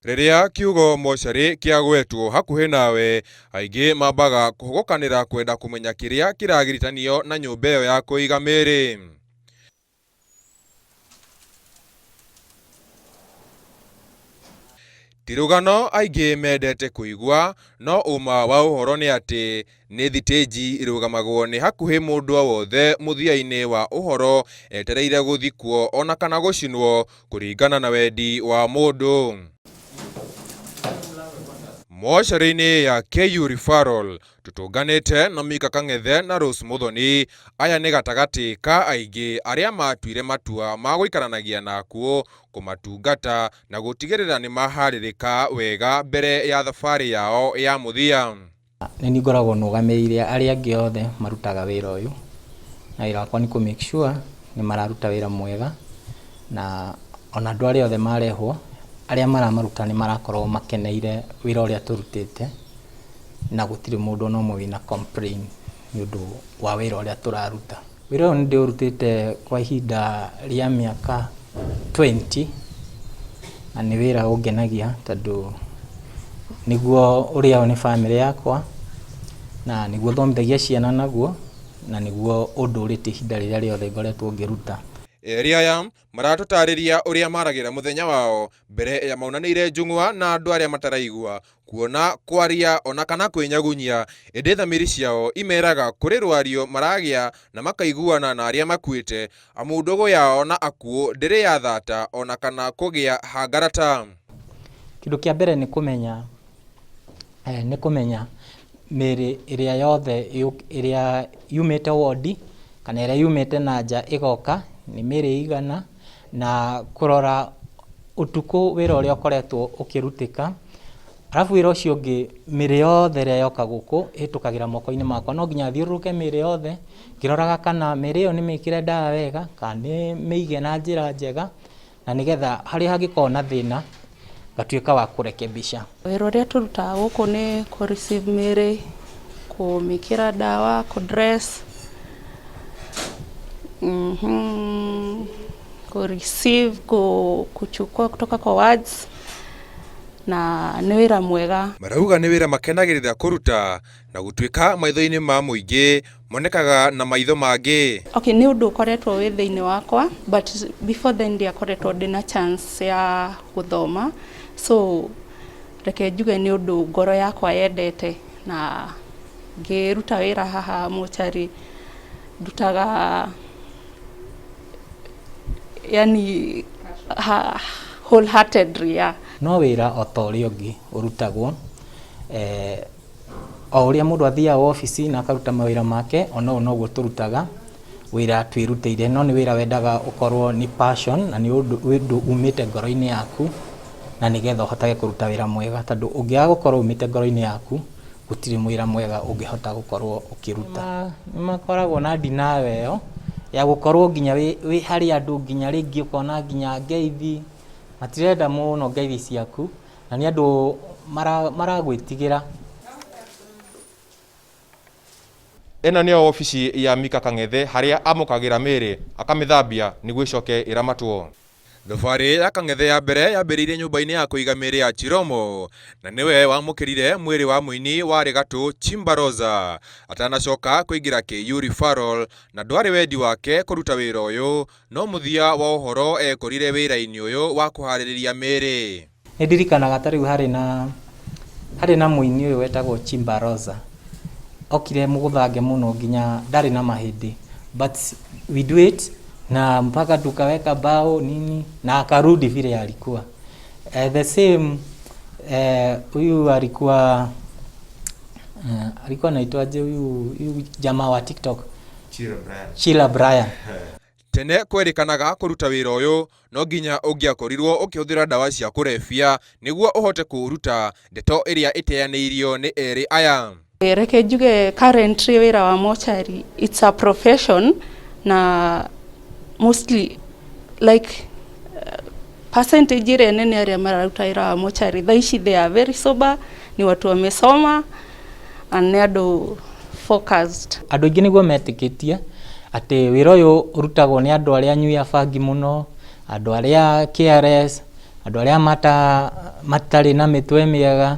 Rĩrĩa kiugo mocarĩ kĩagwetwo hakuhĩ nawe, aingĩ mambaga kũhũgũkanĩra kwenda kũmenya kĩrĩa kĩragiritanio na nyũmba ĩyo ya kũiga mĩĩrĩ. Ti rũgano aingĩ mendete kũigua, no ũma wa ũhoro nĩ atĩ nĩ thitĩnji ĩrũgamagwo nĩ hakuhĩ mũndũ o wothe mũthia-inĩ wa ũhoro etereire gũthikwo ona kana gũcinwo kũringana na wendi wa mũndũ. Mocarĩ-inĩ ya KU Referral tũtũnganĩte na Mika Kang'ethe na Rose Muthoni. Aya nĩ gatagatĩ ka aingĩ arĩa matuire matua ma gũikaranagia na akuũ, kũmatungata na gũtigĩrĩra nĩ maharĩrĩka wega mbere ya thabarĩ yao ya mũthia. Nĩ niĩ ngoragwo nũgamĩrĩire arĩa angĩ othe marutaga wĩra ũyũ, na wĩra wakwa nĩ kũ make sure nĩ mararuta wĩra mwega, na ona andũ arĩa othe marehwo, arĩa maramaruta nĩ marakorwo makeneire wĩra ũrĩa tũrutĩte, na gũtirĩ mũndũ ona ũmwe wĩna complain nĩ ũndũ wa wĩra ũrĩa tũraruta. Wĩra ũyũ nĩ ndĩũrutĩte kwa ihinda rĩa mĩaka 20, na nĩ wĩra ũngenagia tondũ nĩguo ũrĩagwo nĩ bamĩrĩ yakwa, na nĩguo thomithagia ciana naguo, na nĩguo ũndũrĩte ihinda rĩrĩa rĩothe ngoretwo ngĩruta. Erĩ aya maratũtarĩria ũrĩa maragĩra mũthenya wao mbere ya maunanĩire njũng'wa na andũ arĩa mataraigua, kuona, kwaria ona kana kwĩnyagunyia, ĩndĩ thamiri ciao imeraga kũrĩ rwario maragĩa na makaiguana na arĩa makuĩte, amu ndũgũ yao na akuũ ndĩrĩ ya thata ona kana kũgĩa hangarata. Kĩndũ kĩa mbere nĩ kũmenya, nĩ kũmenya mĩĩrĩ ĩrĩa yothe ĩrĩa yumĩte wondi kana ĩrĩa yumĩte na nja ĩgoka nĩ mĩĩrĩ ĩigana, na kũrora ũtukũ wĩra ũrĩa ũkoretwo ũkĩrutĩka. Arabu wĩra ũcio ũngĩ, mĩĩrĩ yothe ĩrĩa yoka gũkũ ĩhĩtũkagĩra moko-inĩ makwa. No nginya thiũrũrũke mĩĩrĩ yothe ngĩroraga kana mĩĩrĩ ĩyo nĩ mĩkĩre ndawa wega, kana nĩ mĩige na njĩra njega, na nĩgetha harĩa hangĩkorwo na thĩna ngatuĩka wa kũrekebisha. Wĩra ũrĩa tũrutaga gũkũ nĩ kũ receive mĩĩrĩ, kũmĩkĩra ndawa, kũ dress, kũ receive, kuchukua kutoka kwa wards, na nĩ wĩra mwega. Marauga nĩ wĩra makenagĩrĩra kũruta na gũtuĩka maitho-inĩ ma mũingĩ monekaga na maitho mangĩ. Okay, nĩ ũndũ ũkoretwo wĩ thĩinĩ wakwa, but before then ndiakoretwo ndĩna chance ya gũthoma, so reke njuge nĩ ũndũ ngoro yakwa yendete, na ngĩruta wĩra haha mocarĩ ndutaga yani wholeheartedly, yeah. No wĩra o ta ũrĩa ũngĩ ũrutagwo, o ũrĩa mũndũ athiaga wabici na akaruta mawĩra make, ona ũyũ noguo tũrutaga wĩra twĩrutĩire, no nĩ wĩra wendaga ũkorwo nĩ passion na nĩ ũndũ umĩte ngoro-inĩ yaku, na nĩgetha ũhotage kũruta wĩra mwega, tondũ ũngĩaga gũkorwo umĩte ngoro-inĩ yaku, gũtirĩ wĩra mwega ũngĩhota gũkorwo ũkĩruta. Nĩ makoragwo na denial ĩyo ya gũkorwo nginya wĩ harĩ andũ, nginya rĩngĩ ũkona nginya ngeithi, matirenda mũno ngeithi ciaku, na nĩ andũ maragwĩtigĩra. Ĩno nĩyo wabici ya Mika Kang'ethe harĩa amũkagĩra mĩĩrĩ akamĩthambia nĩguo ĩcoke ĩramatwo. Thabarĩ ya Kang'ethe ya mbere yambĩrĩirie nyũmba-inĩ ya kũiga mĩĩrĩ ya Chiromo na nĩwe wamũkĩrire mwĩrĩ wa mũini warĩ gatũ Chimba Rosa atanacoka kũingĩra KU Referral, na ndwarĩ wendi wake kũruta wĩra ũyũ, no mũthia wa ũhoro ekorire wĩra-inĩ ũyũ wa kũharĩrĩria mĩĩrĩ. Nĩ ndirikanaga ta rĩu harĩ na mũini ũyũ wetagwo Chimba Rosa, okire mũgũthange mũno nginya ndarĩ na mahĩndĩ, but we do it na mpaka tukaweka bao nini na akarudi vile alikuwa. The same, huyu alikuwa anaitwaje huyu jamaa wa TikTok? Chira Brian. Chila Brian. Tene kwerĩkanaga kũruta wĩra ũyũ no nginya ũngĩakorirwo ũkĩhũthĩra ndawa cia kũrebia nĩguo ũhote kũũruta, ndeto ĩrĩa ĩteanĩirio nĩ erĩ aya. Reke njuge currently wĩra wa mochari it's a profession, na mostly like percentage ĩrĩa nene arĩa mararuta wĩra wa mochari thaa ici they are very sober, ni watu wamesoma and nĩ andũ focused. Andũ aingĩ nĩguo metĩkĩtie atĩ wĩra ũyũ ũrutagwo nĩ andũ arĩa anyui a bangi mũno, andũ arĩa KRS, Andũ arĩa matarĩ na mĩtwe mĩega,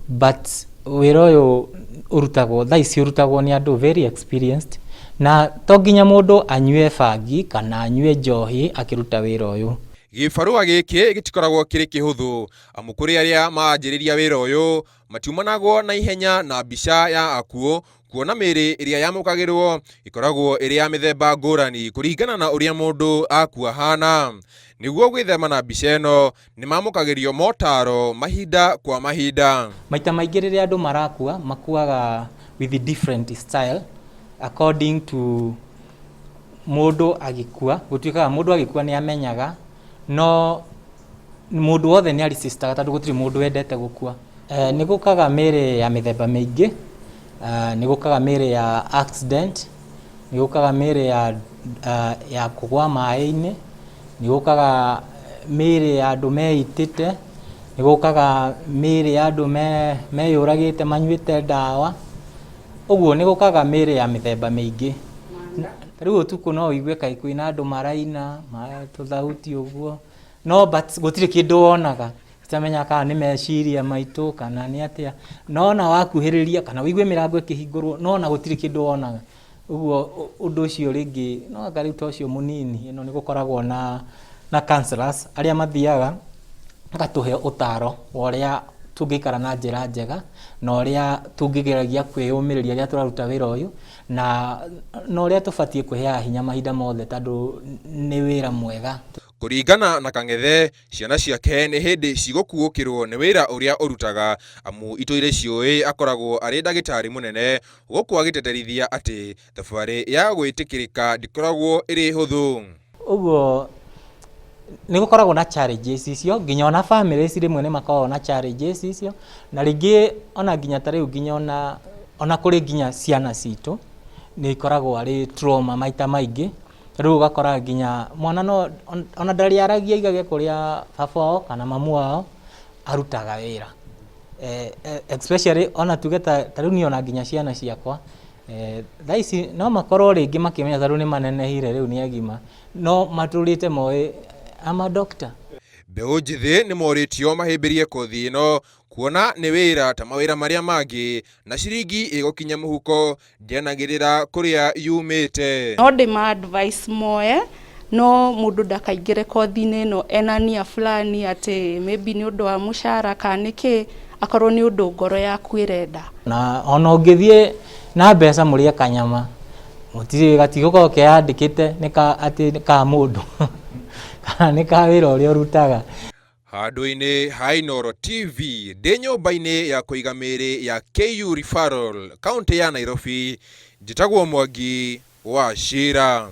but wĩra ũyũ ũrutagwo thaa ici ũrutagwo nĩ andũ very experienced, na to nginya mũndũ anyue bangi kana anyue njohi akĩruta wĩra ũyũ. Gĩbarũa gĩkĩ gĩtikoragwo kĩrĩ kĩhũthũ amu kũrĩ arĩa manjĩrĩria wĩra ũyũ matiumanagwo na ihenya na mbica ya akuũ, kuona mĩĩrĩ ĩrĩa yamũkagĩrwo ĩkoragwo ĩrĩ ya mĩthemba ngũrani kũringana na ũrĩa mũndũ akua hana. Nĩguo gwĩthema na mbica ĩno nĩ mamũkagĩrio motaro mahinda kwa mahinda. Maita maingĩ rĩrĩa andũ marakua makuaga with different style according to mũndũ agĩkua, gũtuĩkaga mũndũ agĩkua nĩ amenyaga, no mũndũ wothe nĩ aresistaga tondũ gũtirĩ mũndũ wendete gũkua. Nĩ gũkaga mĩĩrĩ ya mĩthemba mĩingĩ, nĩ gũkaga mĩĩrĩ ya accident, nĩ gũkaga mĩĩrĩ ya kũgũa maĩ-inĩ, nĩ gũkaga mĩĩrĩ ya andũ meitĩte, nĩ gũkaga mĩĩrĩ ya andũ meyũragĩte manyuĩte ndawa, ũguo nĩ gũkaga mĩĩrĩ ya mĩthemba mĩingĩ. Rĩu ũtukũ no ũigue kaĩ kwĩna andũ maraina, tũthauti ũguo, no but gũtirĩ kĩndũ wonaga, ũtamenya kana nĩ meciria maitũ kana nĩ atĩa, no ona wakuhĩrĩria kana ũigue mĩrango ĩkĩhingũrwo, no ona gũtirĩ kĩndũ wonaga. Ũguo ũndũ ũcio rĩngĩ no anga rĩu ta ũcio mũnini, ĩno nĩ gũkoragwo na counselors arĩa mathiaga magatũhe ũtaro wa ũrĩa tũngĩikara na njĩra njega na ũrĩa tũngĩgeragia kwĩyũmĩrĩria rĩrĩa tũraruta wĩra ũyũ, na ũrĩa tũbatiĩ kwĩheaga hinya mahinda mothe tondũ nĩ wĩra mwega. Kũringana na Kang'ethe, ciana ciake nĩ hĩndĩ cigũkuũkĩrwo nĩ wĩra ũrĩa ũrutaga amu itũire ciũĩ akoragwo arĩ ndagĩtarĩ mũnene, gũkũ agĩteterithia atĩ thabarĩ ya gwĩtĩkĩrĩka ndĩkoragwo ĩrĩ hũthũ. Ũguo nĩ gũkoragwo na challenges icio, nginya ona families rĩmwe nĩ makoragwo na challenges icio, na rĩngĩ ona nginya ta rĩu nginya ona kũrĩ nginya ciana citũ nĩ ikoragwo arĩ trauma maita maingĩ. Rĩu ũgakora nginya mwana no ona ndarĩaragia aigage kũrĩa baba wao kana mamu wao arutaga wĩra. Especially ona tuge ta rĩu niĩ ona nginya ciana ciakwa thaa ici no makorwo rĩngĩ makĩmenya tondũ nĩ manenehire rĩu nĩ agima, no matũrĩte moĩ I'm a doctor. Mbeũ njĩthĩ nĩ morĩtio mahĩmbĩrie kothi ĩno kuona nĩ wĩra ta mawĩra marĩa mangĩ na ciringi ĩgũkinya mũhuko ndĩanagĩrĩra kũrĩa yumĩte. No ndĩma advice moe, no mũndũ ndakaingĩre kothi-inĩ ĩno ena nia fulani atĩ maybe nĩ ũndũ wa mũcara kana nĩkĩ, akorwo nĩ ũndũ ngoro yaku ĩrenda. Na ona ũngĩthiĩ na mbeca mũrĩe kanyama, gũtirĩ gatigũkorwo keyandĩkĩte nĩ ka atĩ nĩ ka mũndũ kana nĩ ka wĩra ũrĩa ũrutaga. Handũ-inĩ ha Inooro TV ndĩ nyũmba-inĩ ya kũiga mĩĩrĩ ya KU Referral kaunti ya Nairobi, njĩtagwo Mwangi wa Ciira.